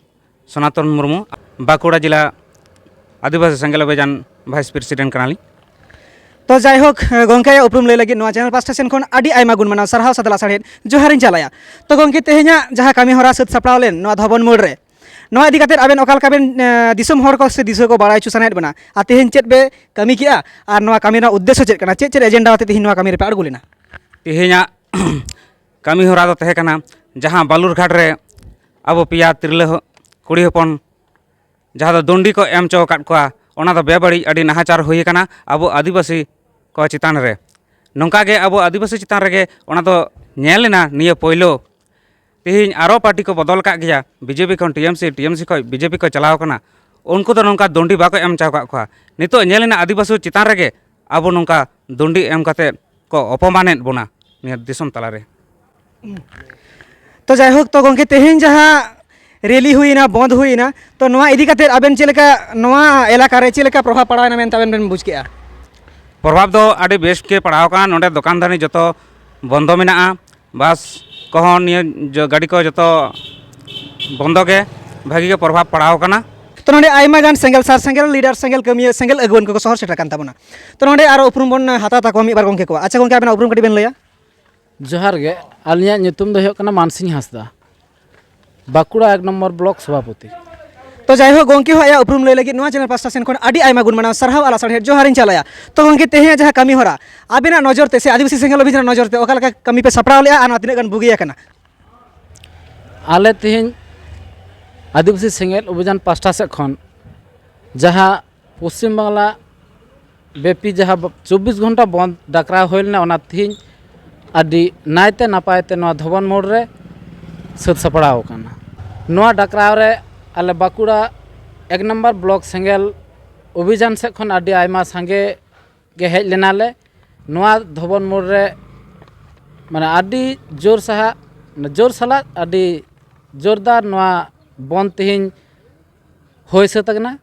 ᱥᱚᱱᱟᱛᱚᱱ ᱢᱩᱨᱢᱩ, ᱵᱟᱸᱠᱩᱲᱟ ᱡᱮᱞᱟ ᱟᱹᱫᱤᱵᱟᱹᱥᱤ ᱥᱮᱸᱜᱮᱞ ᱚᱵᱷᱤᱡᱟᱱ ᱵᱷᱟᱭᱤᱥ ᱯᱨᱮᱥᱤᱰᱮᱱᱴ ᱠᱟᱱᱟᱞᱤᱧ᱾ ᱛᱚ ᱡᱟᱭᱦᱳᱠ, ᱜᱚᱢᱠᱮᱭᱟᱜ ᱩᱯᱨᱩᱢ ᱞᱟᱹᱭ ᱞᱟᱹᱜᱤᱫ ᱱᱚᱣᱟ ᱪᱮᱱᱮᱞ ᱯᱟᱥᱴᱟ ᱥᱮᱱ ᱠᱷᱚᱱ ᱟᱹᱰᱤ ᱟᱭᱢᱟ ᱜᱩᱱ ᱢᱟᱱᱟᱣ ᱥᱟᱨᱦᱟᱣ ᱥᱟᱛᱮ ᱞᱟᱥᱟᱲᱦᱮᱫ ᱡᱚᱦᱟᱨᱤᱧ ᱪᱟᱞᱟᱭᱟ᱾ ᱛᱚ ᱜᱚᱢᱠᱮ, ᱛᱮᱦᱮᱧᱟᱜ ᱡᱟᱦᱟᱸ ᱠᱟᱹᱢᱤ ᱦᱚᱨᱟ ᱥᱟᱹᱛ ᱥᱟᱯᱲᱟᱣ ᱞᱮᱱ ᱱᱚᱣᱟ ᱫᱷᱚᱵᱚᱱ ᱢᱳᱲ ᱨᱮ, ᱱᱚᱣᱟ ᱤᱫᱤ ᱠᱟᱛᱮᱫ ᱟᱵᱮᱱ ᱚᱠᱟ ᱞᱮᱠᱟ ᱵᱮᱱ, ᱮ, ᱫᱤᱥᱚᱢ ᱦᱚᱲ ᱠᱚ ᱥᱮ ᱫᱤᱥᱩᱣᱟᱹ ᱠᱚ ᱵᱟᱲᱟᱭ ᱦᱚᱪᱚ ᱥᱟᱱᱟᱭᱮᱫ ᱵᱮᱱᱟ? ᱟᱨ ᱛᱮᱦᱮᱧ ᱪᱮᱫ ᱯᱮ ᱠᱟᱹᱢᱤ ᱠᱮᱜᱼᱟ ᱟᱨ ᱱᱚᱣᱟ ᱠᱟᱹᱢᱤ ᱨᱮᱱᱟᱜ ᱩᱫᱽᱫᱮᱥᱥᱚ ᱪᱮᱫ ᱠᱟᱱᱟ? ᱪᱮᱫ ᱪᱮᱫ ᱮᱡᱮᱱᱰᱟ ᱟᱛᱮ ᱛᱮᱦᱮᱧ ᱱᱚᱣᱟ ᱠᱟᱹᱢᱤ ᱨᱮᱯᱮ ᱟᱬᱜᱚ ᱞᱮᱱᱟ? ᱛᱮᱦᱮᱧᱟᱜ ᱠᱟᱹᱢᱤ ᱦᱚᱨᱟ ᱫᱚ ᱛᱟᱦᱮᱸ ᱠᱟᱱᱟ, ᱡᱟᱦᱟᱸ ᱵᱟᱞᱩᱨᱜᱷᱟᱴ ᱨᱮ ᱟᱵᱚ ᱯᱮᱭᱟ ᱛᱤᱨᱞᱟᱹ ᱦᱚ-, ᱠᱩᱲᱤ ᱦᱚᱯᱚᱱ ᱡᱟᱦᱟᱸ ᱫᱚ ᱫᱚᱱᱰᱤ ᱠᱚ ᱮᱢ ᱦᱚᱪᱚ ᱟᱠᱟᱫ ᱠᱚᱣᱟ, ᱚᱱᱟ ᱫᱚ ᱵᱮᱵᱟᱹᱲᱤᱡ, ᱟᱹᱰᱤ ᱱᱟᱦᱟᱪᱟᱨ ᱦᱩᱭ ᱟᱠᱟᱱᱟ ᱟᱵᱚ ᱟᱹᱫᱤᱵᱟᱹᱥᱤ ᱠᱚ ᱪᱮᱛᱟᱱ ᱨᱮ᱾ ᱱᱚᱝᱠᱟ ᱜᱮ ᱟᱵᱚ ᱟᱹᱫᱤᱵᱟᱹᱥᱤ ᱪᱮᱛᱟᱱ ᱨᱮᱜᱮ ᱚᱱᱟ ᱫᱚ ᱧᱮᱞ ᱮᱱᱟ ᱱᱤᱭᱟᱹ ᱯᱳᱭᱞᱳ᱾ ᱛᱮᱦᱮᱧ ᱟᱨᱚ ᱯᱟᱨᱴᱤ ᱠᱚ ᱵᱚᱫᱚᱞ ᱟᱠᱟᱫ ᱜᱮᱭᱟ, ᱵᱤᱡᱮᱯᱤ ᱠᱷᱚᱱ ᱴᱤᱮᱢᱥᱤ, ᱴᱤᱮᱢᱥᱤ ᱠᱷᱚᱱ ᱵᱤᱡᱮᱯᱤ ᱠᱚ ᱪᱟᱞᱟᱣ ᱟᱠᱟᱱᱟ᱾ ᱩᱱᱠᱩ ᱫᱚ ᱱᱚᱝᱠᱟ ᱫᱩᱱᱰᱤ ᱵᱟᱠᱚ ᱮᱢ ᱪᱟᱣ ᱟᱠᱟᱫ ᱠᱚᱣᱟ᱾ ᱱᱤᱛᱚᱜ ᱧᱮᱞ ᱮᱱᱟ ᱟᱹᱫᱤᱵᱟᱹᱥᱤ ᱪᱮᱛᱟᱱ ᱨᱮᱜᱮ ᱟᱵᱚ ᱱᱚᱝᱠᱟ ᱫᱩᱱᱰᱤ ᱮᱢ ᱠᱟᱛᱮ ᱠᱚ ᱚᱯᱚᱢᱟᱱᱮᱫ ᱵᱚᱱᱟ ᱱᱤᱭᱟᱹ ᱫᱤᱥᱚᱢ ᱛᱟᱞᱟᱨᱮ᱾ ᱛᱚ ᱡᱟᱭᱦᱳᱠ, ᱛᱚ ᱜᱚᱢᱠᱮ, ᱛᱮᱦᱮᱧ ᱡᱟᱦᱟᱸ ᱨᱮᱞᱤ ᱦᱩᱭᱱᱟ, ᱵᱚᱱᱫ ᱦᱩᱭᱱᱟ, ᱛᱚ ᱱᱚᱣᱟ ᱤᱫᱤ ᱠᱟᱛᱮ ᱟᱵᱮᱱ ᱪᱮᱫ ᱞᱮᱠᱟ, ᱱᱚᱣᱟ ᱮᱞᱟᱠᱟ ᱨᱮ ᱪᱮᱫ ᱞᱮᱠᱟ ᱯᱨᱚᱵᱷᱟᱵᱽ ᱯᱟᱲᱟᱣ ᱮᱱᱟ ᱢᱮᱱᱛᱮ ᱟᱵᱮᱱ ᱵᱮᱱ ᱵᱩᱡᱽ ᱠᱮᱜᱼᱟ? ᱯᱨᱚᱵᱷᱟᱵᱽ ᱫᱚ ᱟᱹᱰᱤ ᱵᱮᱥ ᱜᱮ ᱯᱟᱲᱟᱣ ᱟᱠᱟᱱᱟ᱾ ᱱᱚᱰᱮ ᱫᱚᱠᱟᱱ ᱫᱟᱹᱱᱤ ᱡᱚᱛᱚ ᱵᱚᱱᱫᱚ ᱢᱮᱱᱟᱜᱼᱟ, ᱵᱟᱥ ᱠᱚᱦᱚᱸ, ᱱᱤᱭᱟᱹ ᱡᱚ- ᱜᱟᱹᱰᱤ ᱠᱚ ᱡᱚᱛᱚ ᱵᱚᱱᱫᱚ ᱜᱮ, ᱵᱷᱟᱹᱜᱤ ᱜᱮ ᱯᱨᱚᱵᱷᱟᱵᱽ ᱯᱟᱲᱟᱣ ᱟᱠᱟᱱᱟ᱾ ᱛᱚ ᱱᱚᱰᱮ ᱟᱭᱢᱟ ᱜᱟᱱ ᱥᱮᱸᱜᱮᱞ ᱥᱟᱨ ᱥᱮᱸᱜᱮᱞ, ᱞᱤᱰᱟᱨ ᱥᱮᱸᱜᱮᱞ, ᱠᱟᱹᱢᱤᱭᱟᱹ ᱥᱮᱸᱜᱮᱞ, ᱟᱹᱜᱩᱣᱟᱹᱱ ᱠᱚᱠᱚ ᱥᱚᱦᱚᱨ ᱥᱮᱴᱮᱨ ᱠᱟᱱ ᱛᱟᱵᱚᱱᱟ᱾ ᱛᱚ ᱱᱚᱰᱮ ᱟᱨᱚ ᱩᱯᱨᱩᱢ ᱵᱚᱱ ᱦᱟᱛᱟᱣ ᱛᱟᱠᱚᱣᱟ ᱢᱤᱫ ᱵᱟᱨ ᱜᱚᱢᱠᱮ ᱠᱚᱣᱟᱜ᱾ ᱟᱪᱪᱷᱟ ᱜᱚᱢᱠᱮ, ᱟᱵᱮᱱᱟᱜ ᱩᱯᱨᱩᱢ ᱠᱟᱹᱴᱤᱡ ᱵᱮᱱ ᱞᱟᱹᱭᱟ? ᱡᱚᱦᱟᱨ ᱜᱮ, ᱟᱹᱞᱤᱧᱟᱜ ᱧᱩᱛᱩᱢ ᱫᱚ ᱦᱩᱭᱩᱜ ᱠᱟᱱᱟ ᱢᱟᱱᱥᱤᱝ ᱦᱟᱸᱥᱫᱟ, ᱵᱟᱸᱠᱩᱲᱟ ᱮᱠ ᱱᱚᱢᱵᱚᱨ ᱵᱞᱚᱠ ᱥᱚᱵᱷᱟᱯᱚᱛᱤ᱾ ᱛᱚ ᱡᱟᱭᱦᱳᱠ, ᱜᱚᱢᱠᱮ ᱦᱚᱸ ᱟᱭᱟᱜ ᱩᱯᱨᱩᱢ ᱞᱟᱹᱭ ᱞᱟᱹᱜᱤᱫ ᱱᱚᱣᱟ ᱪᱮᱱᱮᱞ ᱯᱟᱥᱴᱟ ᱥᱮᱱ ᱠᱷᱚᱱ ᱟᱹᱰᱤ ᱟᱭᱢᱟ ᱜᱩᱱ ᱢᱟᱱᱟᱣ ᱥᱟᱨᱦᱟᱣ ᱟᱨ ᱞᱟᱥᱟᱲᱦᱮᱫ ᱡᱚᱦᱟᱨ ᱤᱧ ᱪᱟᱞᱟᱭᱟ᱾ ᱛᱚ ᱜᱚᱢᱠᱮ, ᱛᱮᱦᱮᱧᱟᱜ ᱡᱟᱦᱟᱸ ᱠᱟᱹᱢᱤ ᱦᱚᱨᱟ, ᱟᱵᱮᱱᱟᱜ ᱱᱚᱡᱚᱨ ᱛᱮ ᱥᱮ ᱟᱹᱫᱤᱵᱟᱹᱥᱤ ᱥᱮᱸᱜᱮᱞ ᱚᱵᱷᱤᱡᱟᱱ ᱱᱚᱡᱚᱨ ᱛᱮ ᱚᱠᱟ ᱞᱮᱠᱟ ᱠᱟᱹᱢᱤ ᱯᱮ ᱥᱟᱯᱲᱟᱣ ᱞᱮᱜᱼᱟ ᱟᱨ ᱱᱚᱣᱟ ᱛᱤᱱᱟᱹᱜ ᱜᱟᱱ ᱵᱩᱜᱤ ᱟᱠᱟᱱᱟ? ᱟᱞᱮ ᱛᱮᱦᱮᱧ ᱟᱹᱫᱤᱵᱟᱹᱥᱤ ᱥᱮᱸᱜᱮᱞ ᱚᱵᱷᱤᱡᱟᱱ ᱯᱟᱥᱴᱟ ᱥᱮᱫ ᱠᱷᱚᱱ ᱡᱟᱦᱟᱸ ᱯᱚᱥᱪᱤᱢ ᱵᱟᱝᱞᱟ ᱵᱮᱯᱤ ᱡᱟᱦᱟᱸ ᱵᱚ- ᱪᱚᱵᱵᱤᱥ ᱜᱷᱚᱱᱴᱟ ᱵᱚᱱᱫ ᱰᱟᱠᱨᱟᱣ ᱦᱩᱭ ᱞᱮᱱᱟ, ᱚᱱᱟ ᱛᱮᱦᱮᱧ ᱟᱹᱰᱤ ᱱᱟᱭᱛᱮ ᱱᱟᱯᱟᱭ ᱛᱮ ᱱᱚᱣᱟ ᱫᱷᱚᱵᱚᱱ ᱢᱳᱲ ᱨᱮ ᱥᱟᱹᱛ ᱥᱟᱯᱲᱟᱣ ᱟᱠᱟᱱᱟ᱾ ᱱᱚᱣᱟ ᱰᱟᱠᱨᱟᱣ ᱨᱮ ᱟᱞᱮ ᱵᱟᱸᱠᱩᱲᱟ ᱮᱠ ᱱᱟᱢᱵᱟᱨ ᱵᱞᱚᱠ ᱥᱮᱸᱜᱮᱞ ᱚᱵᱷᱤᱡᱟᱱ ᱥᱮᱫ ᱠᱷᱚᱱ ᱟᱹᱰᱤ ᱟᱭᱢᱟ ᱥᱟᱸᱜᱮ ᱜᱮ ᱦᱮᱡ ᱞᱮᱱᱟᱞᱮ᱾ ᱱᱚᱣᱟ ᱫᱷᱚᱵᱚᱱ ᱢᱳᱲ ᱨᱮ ᱢᱟᱱᱮ ᱟᱹᱰᱤ ᱡᱳᱨ ᱥᱟᱦᱟᱜ, ᱡᱳᱨ ᱥᱟᱞᱟᱜ ᱟᱹᱰᱤ ᱡᱳᱨᱫᱟᱨ ᱱᱚᱣᱟ ᱵᱚᱱᱫ ᱛᱮᱦᱮᱧ ᱦᱩᱭ ᱥᱟᱹᱛ ᱟᱠᱟᱱᱟ᱾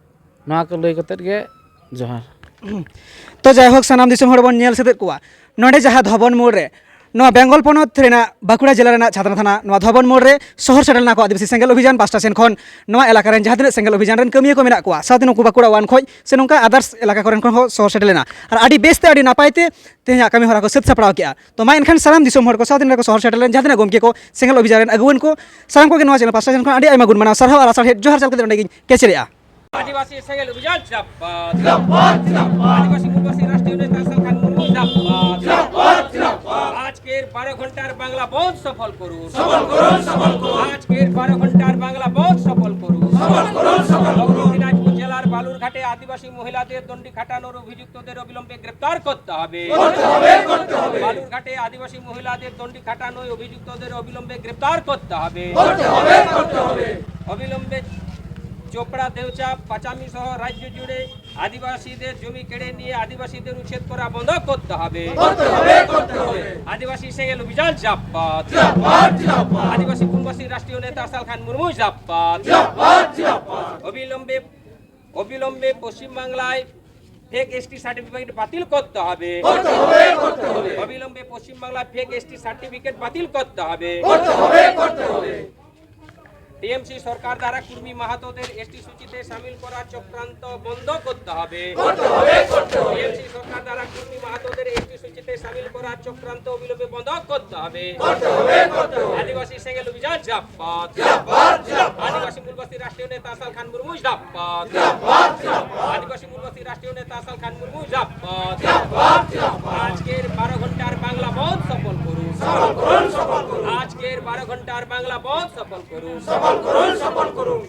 ᱱᱚᱣᱟ ᱠᱚ ᱞᱟᱹᱭ ᱠᱟᱛᱮᱫ ᱜᱮ ᱡᱚᱦᱟᱨ᱾ ᱛᱚ ᱡᱟᱭᱦᱳᱠ, ᱥᱟᱱᱟᱢ ᱫᱤᱥᱚᱢ ᱦᱚᱲ ᱵᱚᱱ ᱧᱮᱞ ᱥᱟᱹᱛᱮᱫ ᱠᱚᱣᱟ, ᱱᱚᱰᱮ ᱡᱟᱦᱟᱸ ᱫᱷᱚᱵᱚᱱ ᱢᱳᱲ ᱨᱮ ᱱᱚᱣᱟ ᱵᱮᱝᱜᱚᱞ ᱯᱚᱱᱚᱛ ᱨᱮᱱᱟᱜ ᱵᱟᱸᱠᱩᱲᱟ ᱡᱮᱞᱟ ᱨᱮᱱᱟᱜ ᱪᱷᱟᱛᱱᱟ ᱛᱷᱟᱱᱟ, ᱱᱚᱣᱟ ᱫᱷᱚᱵᱚᱱ ᱢᱳᱲ ᱨᱮ ᱥᱚᱦᱚᱨ ᱥᱮᱴᱮᱨ ᱞᱮᱱᱟ ᱠᱚ ᱟᱹᱫᱤᱵᱟᱹᱥᱤ ᱥᱮᱸᱜᱮᱞ ᱚᱵᱷᱤᱡᱟᱱ ᱯᱟᱥᱴᱟ ᱥᱮᱱ ᱠᱷᱚᱱ᱾ ᱱᱚᱣᱟ ᱮᱞᱟᱠᱟ ᱨᱮᱱ ᱡᱟᱦᱟᱸ ᱛᱤᱱᱟᱹᱜ ᱥᱮᱸᱜᱮᱞ ᱚᱵᱷᱤᱡᱟᱱ ᱨᱮᱱ ᱠᱟᱹᱢᱤᱭᱟᱹ ᱠᱚ ᱢᱮᱱᱟᱜ ᱠᱚᱣᱟ, ᱥᱟᱶᱛᱮ ᱱᱩᱠᱩ ᱵᱟᱸᱠᱩᱲᱟ ᱳᱣᱟᱱ ᱠᱷᱚᱱ ᱥᱮ ᱱᱚᱝᱠᱟ ᱟᱫᱟᱨᱥ ᱮᱞᱟᱠᱟ ᱠᱚᱨᱮᱱ ᱠᱷᱚᱱ ᱦᱚᱸ ᱥᱚᱦᱚᱨ ᱥᱮᱴᱮᱨ ᱞᱮᱱᱟ᱾ ᱟᱨ ᱟᱹᱰᱤ ᱵᱮᱥ ᱛᱮ, ᱟᱹᱰᱤ ᱱᱟᱯᱟᱭ ᱛᱮ ᱛᱮᱦᱮᱧᱟᱜ ᱠᱟᱹᱢᱤ ᱦᱚᱨᱟ ᱠᱚ ᱥᱟᱹᱛ ᱥᱟᱯᱲᱟᱣ ᱠᱮᱜᱼᱟ᱾ ᱛᱚ ᱢᱟ ᱮᱱᱠᱷᱟᱱ ᱥᱟᱱᱟᱢ ᱫᱤᱥᱚᱢ ᱦᱚᱲ ᱠᱚ, ᱥᱟᱶᱛᱮ ᱱᱚᱰᱮ ᱠᱚ ᱥᱚᱦᱚᱨ ᱥᱮᱴᱮᱨ ᱞᱮᱱ ᱡᱟᱦᱟᱸ ᱛᱤᱱᱟᱹᱜ ᱜᱚᱢᱠᱮ ᱠᱚ, ᱥᱮᱸᱜᱮᱞ ᱚᱵᱷᱤᱡᱟᱱ ᱨᱮᱱ ᱟᱹᱜᱩᱣᱟᱹᱱ ᱠᱚ, ᱥᱟᱱᱟᱢ ᱠᱚᱜᱮ ᱱᱚᱣᱟ ᱪᱮᱱᱮᱞ ᱯᱟᱥᱴᱟ ᱥᱮᱱ ᱠᱷᱚᱱ ᱟᱹᱰᱤ ᱟᱭᱢᱟ ᱜᱩᱱ ᱢᱟᱱᱟᱣ ᱥᱟᱨᱦᱟᱣ ᱟᱨ ᱟᱥᱟᱲᱦᱮᱫ ᱡᱚᱦᱟᱨ ᱪᱟᱞ ᱠᱟᱛᱮ ᱱᱚᱰᱮ ᱜᱤᱧ ᱠᱮᱪᱮᱫᱮᱜᱼᱟ᱾ ᱟᱹᱫᱤᱵᱟᱹᱥᱤ ᱥᱮᱸᱜᱮᱞ ᱚᱵᱷᱤᱡᱟᱱ ᱡᱤᱱᱫᱟᱵᱟᱫ᱾ ᱡᱤᱱᱫᱟᱵᱟᱫ, ᱡᱤᱱᱫᱟᱵᱟᱫ᱾ ᱟᱹᱫᱤᱵᱟᱹᱥᱤ ᱢᱩᱞᱵᱟᱹᱥᱤ ᱨᱟᱥᱴᱨᱤᱭᱚ ᱱᱮᱛᱟ ᱥᱚᱝᱜᱷᱚᱱ ᱢᱩᱨᱢᱩ ᱡᱤᱱᱫᱟᱵᱟᱫ᱾ ᱡᱤᱱᱫᱟᱵᱟᱫ, ᱡᱤᱱᱫᱟᱵᱟদ। আজকের বারো ঘন্টার বাংলা বন্ধ সফল করুন। সফল করুন, সফল করুন। আজকের বারো ঘন্টার বাংলা বন্ধ সফল করুন। সফল করুন, সফল করুন। দক্ষিণ দিনাজপুর জেলার বালুরঘাটে আদিবাসী মহিলাদের দণ্ডি খাটানোর অভিযুক্তদের অবিলম্বে গ্রেপ্তার করতে হবে। বালুরঘাটে আদিবাসী মহিলাদের দণ্ডি খাটানোয় অভিযুক্তদের অবিলম্বে গ্রেপ্তার করতে হবে। অবিলম্বে চোপড়া, দেউচা, পাচামি সহ রাজ্য জুড়ে আদিবাসীদের জমি কেড়ে নিয়ে আদিবাসীদের উচ্ছেদ করা বন্ধ করতে হবে। আদিবাসী সেঙ্গেল অভিযান জিন্দাবাদ। আদিবাসী মূলবাসী রাষ্ট্রীয় নেতা সালখান মুর্মু জিন্দাবাদ। অবিলম্বে অবিলম্বে পশ্চিমবাংলায় ফেক এসটি সার্টিফিকেট বাতিল করতে হবে। অবিলম্বে পশ্চিমবাংলায় ফেক এসটি সার্টিফিকেট বাতিল করতে হবে। টিএমসি সরকার দ্বারা কুর্মী মাহাতোদের এসটি সূচিতে সামিল করার চক্রান্ত বন্ধ করতে হবে। টিএমসি সরকার দ্বারা কুর্মী মাহাতোদের এসটি সূচিতে সামিল করার চক্রান্ত অবিলম্বে বন্ধ করতে হবে। আদিবাসী সেঙ্গেল অভিযান জিন্দাবাদ। আদিবাসী মূলবাসী রাষ্ট্রীয় নেতা সালখান মুর্মু জিন্দাবাদ। আদিবাসী মূলবাসী রাষ্ট্রীয় নেতা সালখান মুর্মু জিন্দাবাদ। আজকের বারো ঘন্টার বাংলা বন্ধ সফল করুন। আজকের বারো ঘন্টার বাংলা বন্ধ সফল করুন। সফল করুন, সফল করুন।